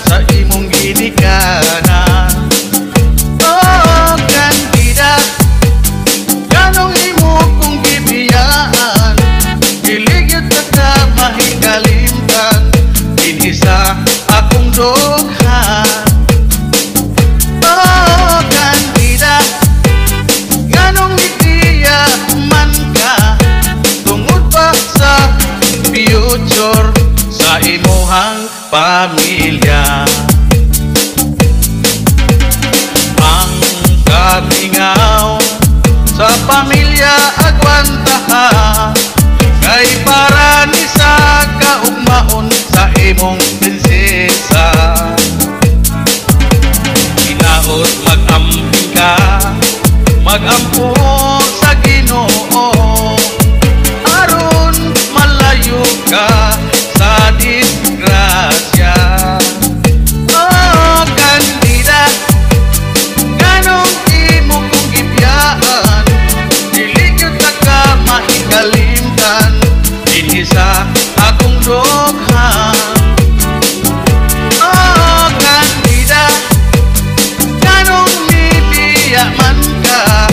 sa imong ginikanan. Oh, Candida, ganong imo kong gibiyaan? Dili gyud ta ka mahikalimtan dinhi sa akong dughan. Oh, Candida, nganong mibiya man ka? Tungod pa sa future sa imuhang pamilya. Ang kamingaw sa pamilya agwantaha, kay para ni sa kaugmaon sa imong prinsesa. Hinaot mag-amping ka, mag-ampo sa Ginoo, aron malayo ka sa disgrasya. Oh, Candida, nganong imo kong gibiyaan? Dili gyud ta ka mahikalimtan dinhi sa akong dughan. Oh, Candida, nganong mibiya man ka?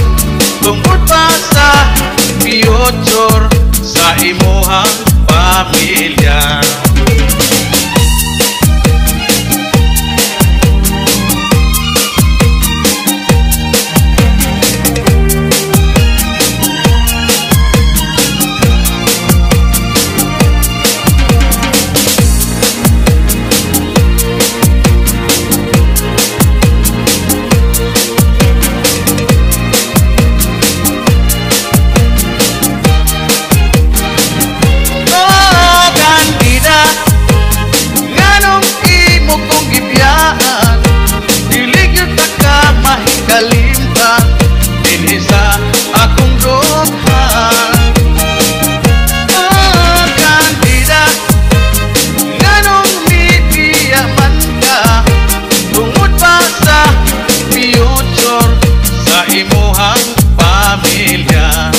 Tungod pa sa future sa imuhang pamilya. Oh, Candida, nganong imo kong gibiyaan? Dili gyud ta ka mahikalimtan dinhi sa akong dughan. Oh, Candida, nganong mibiya man ka? Tungod pa sa future sa imuhang pamilya.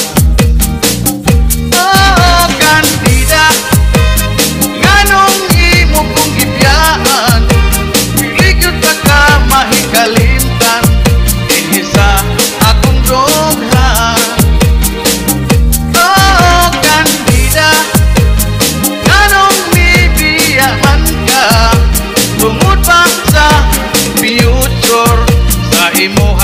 Oh, Candida, nganong imo kong gibiyaan? Dili gyud ta ka mahikalimtan dinhi sa akong dughan. Oh, Candida, nganong mibiya man ka? Tungod pa sa future sa imo.